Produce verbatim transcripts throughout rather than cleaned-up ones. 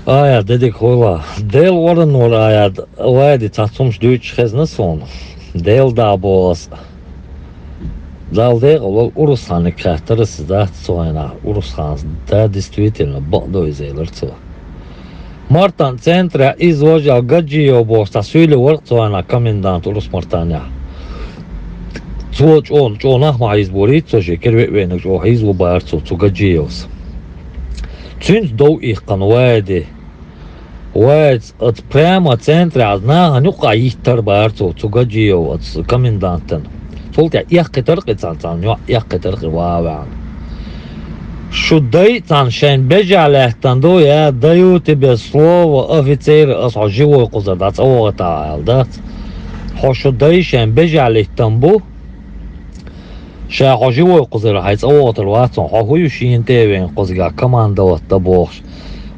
Ая, де дика хуйла. Дел оранор ая, вайди цхьацца хӀумаш дуьйцуш хезна суна. Дел да боху ас. Дал декъала Урусханиг хаьттара ас дац цу хенахь. Урусханас да, действительно, бакъду иза, элира цо. Мартан центрехь иза важа Гаджиев бохуш цхьа суьйле вара цу хенахь комендант Урус-Мартанехь. Цо чӀогӀа, чӀогӀа нах ма хьийзаборий, цо шен кира веа веанарг чӀогӀа хьийзабо бара цо, цу Гаджиевс. Цуьнца дов иккхина вайди. Вайца оцу прямо центрехь нахана юккъахь йиттар бара цо, цу Гаджиев оцу комендантан. Цул тӀаьхьа эккхийтар кхин цхьацца йоӀ, эккхийтар кхин ван а ваьхьна. Шу дай цхьаьна шайн бежахь лаьттан ду, я даю тебе слово офицера, ас хьо живой кхузара дӀа цӀа вогӀуьйтахь аьлла дац. Хьо шу дай шайн бежахь лаьттан бу, ша хьо живой кхузара хьайн цӀа вогӀуьйтур вац хьо, хьо хӀун ю шена тӀе а веана кхузахь командовать дан бохуш.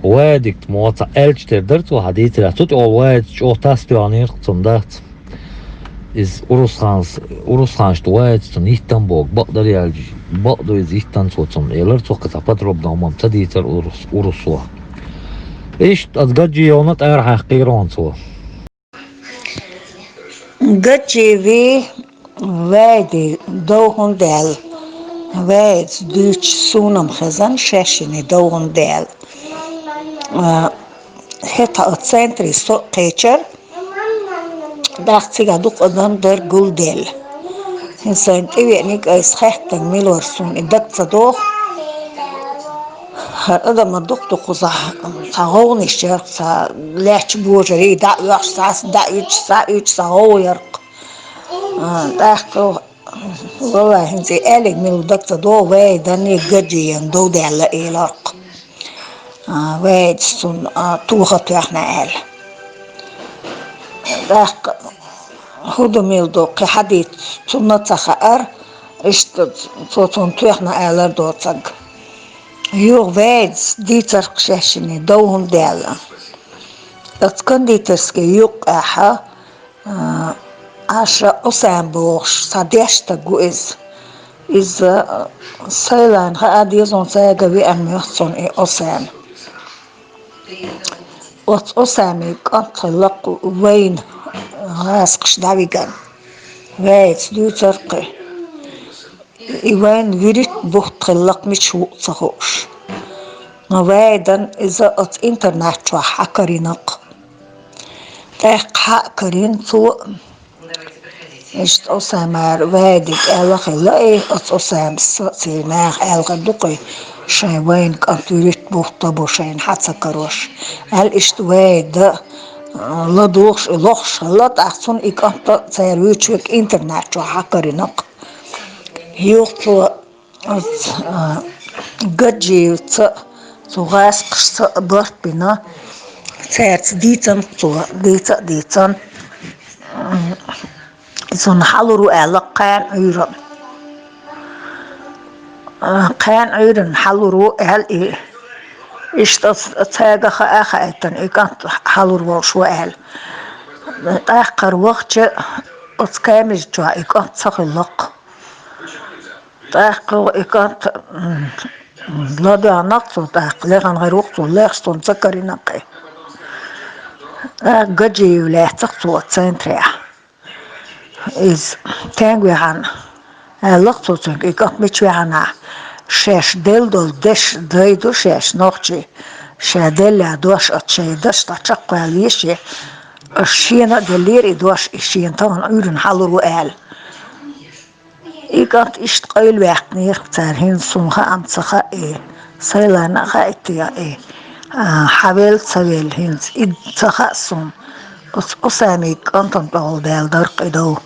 Вайдигта мо цхьа аьлча тера дара цо хьан дийцарехь, цу тӀехула вайца чӀогӀа тасс тоьхнера кху цунна дац. Иза Урусханс, Урусханашна вайца цунна йиттан богу, бакъ дара яьлча, бакъ ду иза йиттан цо цунна, элира цо кхин цхьа подробно хӀума ца дийцар урус, урусо. Иштта аса Гаджиевна тӀара хьаькхира хьуна цо. Гаджиевий вайди дов хӀунда даьлла, вайца дуьйцуш суна-м хезна шаьшшинний дов хӀунда даьлла. А, хӀетахь оцу центре со а кхечира, тӀаккха цигахь дукха адам дара гулделла. ХӀинца сайна тӀевеаниг айса хаьттинарг мила вара суна и дага ца догӀу. ХӀара адамаш дукха ду кхузахь, цхьа гӀовгӀанаш яра, цхьа лаьтташ божарий, дӀа а оьхуш, схьа а, дӀа а уьдуш, схьа а уьдуш, цхьа гӀовгӀа яра-кх. А, тӀаккха, валлахӀи, хӀинца и аьлларг мила ву дага ца догӀу, вай данне Гаджиевна дов даьлла элира-кх. А, вайца цунна, а, тоха тоьхна аьлла. ТӀаккха хӀун ду мила ду, кхин хьан дийца цунна а ца хаьара, иштта цо цунна тоьхна аьллара доцург. Юха вайца дийцар-кх шаьшшинний дов хӀунда даьлла. Оцу кондитерски юккъехь, а, Ӏаша Осама бохуш цхьа деш стаг ву иза. Иза, а, Сайлана хаа деза, цаьрга веана моьтту суна и Осама. Оцу Осамин кӀант хилла-кх вайна гӀазкхаша дӀавигна. Вайца дуьйцура-кх и. И вайна вуьрхӀитта бутт хилла-кх, мича ву а ца хууш. Но вай данна иза оцу интернат чохь хьакарийна-кх. ТӀаккха хьа а карийна цо, иштта Осамара вайдиг аьлла хилла и, оцу Осамас а, церан наха аьлла хир ду-кх и, шайн вайна кӀант вуьрхӀитта бутт бу шайна хьа ца карош. Аьлла иштта вайда, а, ладугӀуш и лохуш хилла, тӀаккха цунна и кӀант а цара вуьйцуш верг интернат чохь хьакарийна-кх. Юха цо оцу, а, Гаджиевца, цу гӀазкхашца а барт бина, цаьрца дийцина цо, дийца а дийцина. М, цунна хьалур ву аьлла кхана Ӏуьйранна. А, кхана Ӏуьйранна хьалур ву аьлла и. Иштта ц-, цаьрга хаа а хаийтина, и кӀант хьалур волуш ву аьлла. ТӀаккха хӀара вахча оцу камера чохь и кӀант ца хилла-кх. ТӀаккха и кӀант, м, ладоьгӀна-кх цо, тӀаккха лехна гӀайр ву-кх цо, лехча цунна ца карийна-кх и. ТӀаккха Гаджиев лаьцна-кх цо центрехь. Иза стенга ваьхьна, аьлла-кх цо цуьнга, и кӀант мича ваьхьна, шаьш делла долу деш дайду шаьш нохчий, ша делла дош оцу шайн дашна чекхваьлла веший, аша шена а деллера и дош, и шена тахана Ӏуьйранна хьалур ву аьлла. И кӀант иштта къайлаваьккхинера цара, хӀинца суна хаам ца хаьа и, Сайлана а хаийтина и, а, хьан велла ца велла хӀинца и ца хаьа суна. Оцу Осамин кӀантана тӀехула даьлла дара-кх и дов.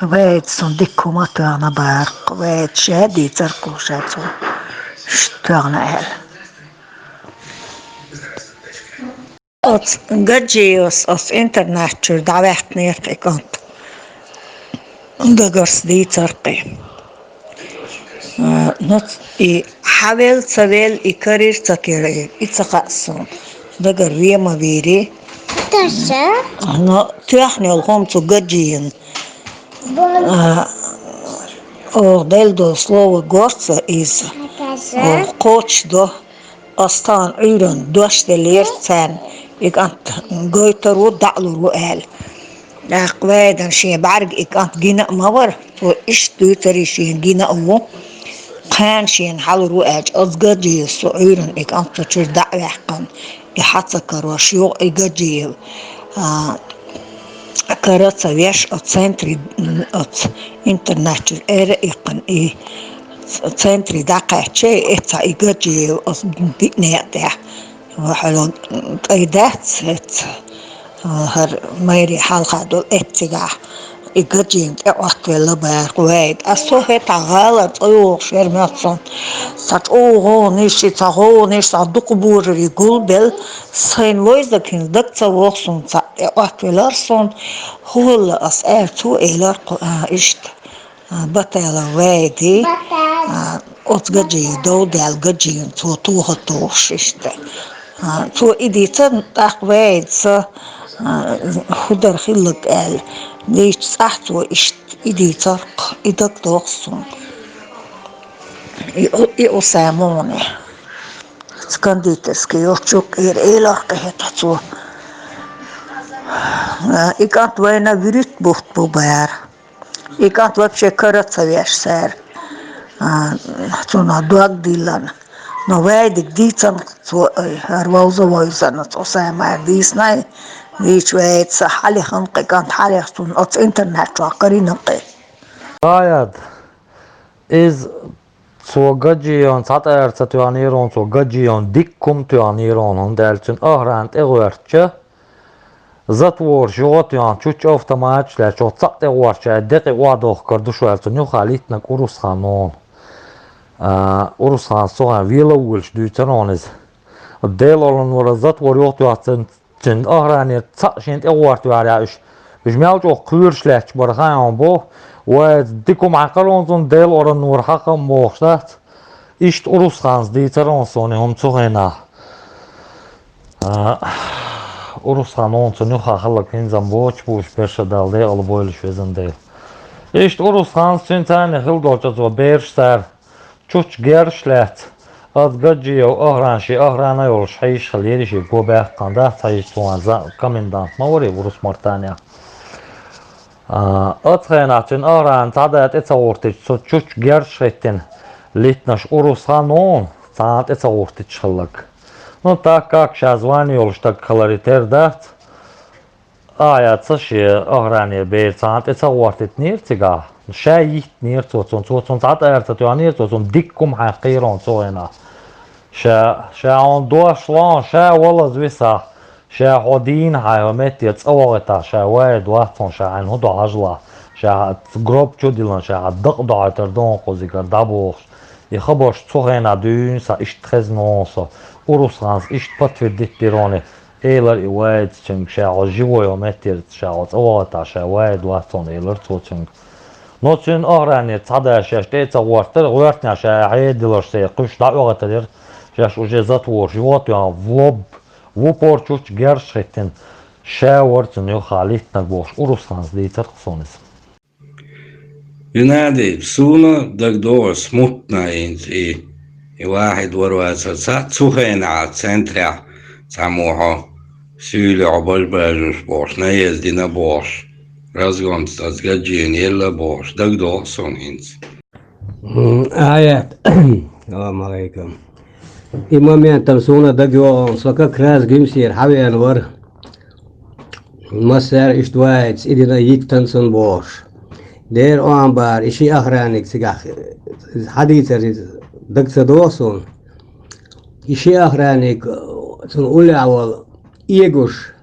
Вайца цунна дика хӀума тоьхна бара-кх, вайца ша дийцар-кх ша цунна, иштта тоьхна аьлла. Оцу Гаджиевс оцу интернат чуьра дӀаваьккхинера-кх и кӀант. Дагарца дийцар-кх и. А, ну, и хьан велла ца велла, и карийра ца карийра, и ца хаьа суна. Дагара вен ма вийрий. Но тоьхна йолу хӀума цу Гаджиевна. А, оха делла долу слово горца иза. Оха кхочушдо. Ас тахана Ӏуьйранна дош деллера царна, и кӀант гойтур ву, даӀалур ву аьлла. ТӀаккха Вайдана шен бӀарга и кӀант гина а ма вара, цо иштта дуьйцур и шена гина а ву. Кхана шена хьалур ву аьлча, ас Гаджиев со Ӏуьйранна и кӀант цу чуьра дӀа а ваьккхина, и хьа ца карош юха и Гаджиев, а, кара ца веш, оцу центре, оцу интернат чуьра ара а иккхина, и центре дӀакхаьчча, эццахь и Гаджиев оцу диъ некъа тӀехь, вахьало тӀай дац эцца, хӀара майре хьалха долу эццигахь, и Гаджиевна тӀе Ӏоттавелла бара Вайда. Ас со хӀетахь гӀала цӀа йогӀуш яра моьтту суна. Сан чӀогӀа гӀовгӀанаш, и ца гӀовгӀанаш, сан дукха божарий гулбелла, сайна вайзаг хӀинца дага ца вогӀу суна цхьаъ тӀе Ӏоттавелара суна. ХӀуъалла ас аьлла, цо элира кху-, а, иштта, а, Баталов Вайди, а, оцу Гаджиев дов даьлла Гаджиевна цо тоха тухуш иштта. А, цо и дийцар, тӀаккха Вайда сан, а, хӀу дар хилларг аьлла, дийча цӀахь цо иштта и дийцар, и дагадогӀу суна. И, и Усамоне. Кондитерский йолчу кӀира элахь кхета цо. А, и кӀант вайна вуьрхӀитта бутт бу бара. И кӀант вообще кара ца веш цара. А, цунах дог диллина. Но Вайдиг дийцина цо, ай, хӀара вовза вовзана, цо сай мара дийцинай, дийча Вайда сан хьалихана кхин кӀант хьалех цунна оцу интернет чохь карина кхин. Аяд, иза цо Гаджиевна цхьа тӀара ца тоьхнера хьуна, цо Гаджиевна дикка хӀума тоьхнера хьуна, хӀунда аьлча цуьнан охрана тӀе гӀоьртича, затвораш юха а тоьхна, чучча автоматаш лаьцна, чохь цхьаъ тӀе гӀорча, декъе охьадохкар ду шу аьлла, цунна юха лийтинарг Урусхан нуна. А, Урусханца цу хенахь вела а волуш дуьйцура хьуна иза. Делан оран вара затвор юха а тоьхна, цуьнан охранера цхьаъ шена тӀе гӀорта ваьхьара уьш. Уьш мел чӀогӀа кхоьруш лаьтташ бара хаьий хьуна боху, вай дика хӀума хьакхара хьуна цунна, Делан оран вара хьакха а бохуш дац. Иштта Урусханца дийцара хьуна суна и хӀума цу хенахь. А, Урусхан хӀума цунна юха хилларг хӀинца-м боцуш бу уьш, берша Дала декъала бойла уьш, везан Дела. Иштта Урусханца цуьнан царна хилла долчу цо бераш цара чучча герзаш лаьцна, аса Гаджиев охрана, шен охрана йолуш хьийзаш хиллера, шен го баьккхина дац хьийзаш, цунах за-, комендант ма вара и Урус-Мартанехь. А, оцу хенахь цуьнан охрана цхьа а тӀе ца гӀортича, цу чучча герзаш хӀиттина лийтинарш Урусхан нуна цхьана тӀе ца гӀортича хилларг. Ну, так как ша звани йолуш стаг хилар и тера дац, Аяд сан шен охранера бер цхьана тӀе ца гӀортийтинера цигахь. Ша йиттинера цо цунна, цо цунна цхьа тӀара ца тоьхнера, цо цунна дикка хӀума хьаькхира хьуна цу хенахь. Ша, ша хьуна дош ло, ша валаза висахь, ша хьо дийна хьайн хьо меттера цӀа вахийтахь, ша ваийта вац хьуна, ша хьайна хӀун до хьажалахь, ша хьан гроб чу диллина, ша хьан дакъа дохьуьйтур ду хьуна кхузигара дӀабохуш. И хабарш цу хенахь дуьйна сан иштта хезна хьуна со. Урусханца иштта подтвердить дира хьуна. Элира и Вайдас цуьнга, ша хьо живой хьо меттера, ша хьо цӀа вахийтахь, ша ваийта вац хьуна, элира цо цуьнга. Но цуьнан охранера цхьа да шаьш тӀе а ца гӀортара, гӀоьртинехь ша хьедилларш, сайн кхуьш дӀа а оьгӀийталира, шаьш уже затвораш юха а тоьхна, в лоб, в упор чучча герзаш хӀиттина, ша вара цунна юха лийтинарг бохуш, Урусханца дийцара-кх суна иза. Винадий, суна дагадогӀу смутно хӀинца и, и Вахьид вара вацара цхьаъ, цу хенахь центрехь цхьаммо хьо суьйле хьо бажбажуш бохуш, наезд дина бохуш, разгонца аса Гаджиевна елла бохуш, дагадогӀу суна хӀинца. М, Аят. Салам алейкум. И моментом суна дагайогӀу, со как раз Гуьмсера хьавеана вара. Массара иштта ваица, и дина йиттан сан бохуш. Дера оам бара, и ши охранник цигахь хьадийцар иза дага ца догӀу суна. И ши охранник, цунна уллехь волу эгуш,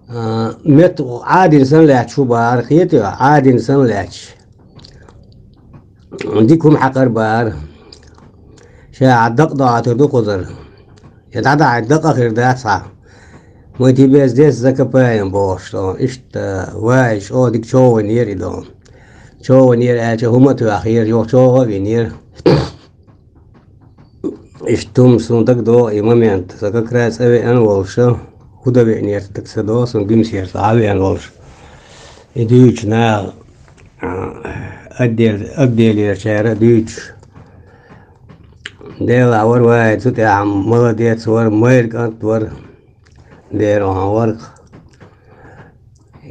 а, мет Ӏадина санна лаьтташ ву бара, хетий, Ӏадина санна лаьтташ. Дика хӀума хьакхар бара. Ша хьан дакъа дохьуьйтур ду кхузара. Я дӀадахьийта дакъа хир дац хьан. Мы тебе здесь закопаем бохуш, дон. Иштта ваиша, о, дика чӀогӀа винера и, дон. ЧӀогӀа винера аьлча, хӀума а тоьхнера, юха чӀогӀа а винера. Иштта хӀума суна дагадогӀу и момент. Со как раз цӀа веана волуш, хӀу дан веанера дага ца догӀу, суна Гуьмсера со хьавеана волуш. И дуьйцу наха, а, отдел-, отделерчара а дуьйцуш. Делахь вара вай, цу тӀехь молодец вара, майра кӀант вара, дера хьан вара.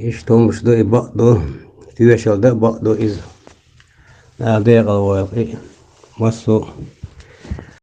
Иштта хӀумаш ду, и бакъ ду, тоьшалла дан а бакъ ду иза. Дала декъала войла и массо а.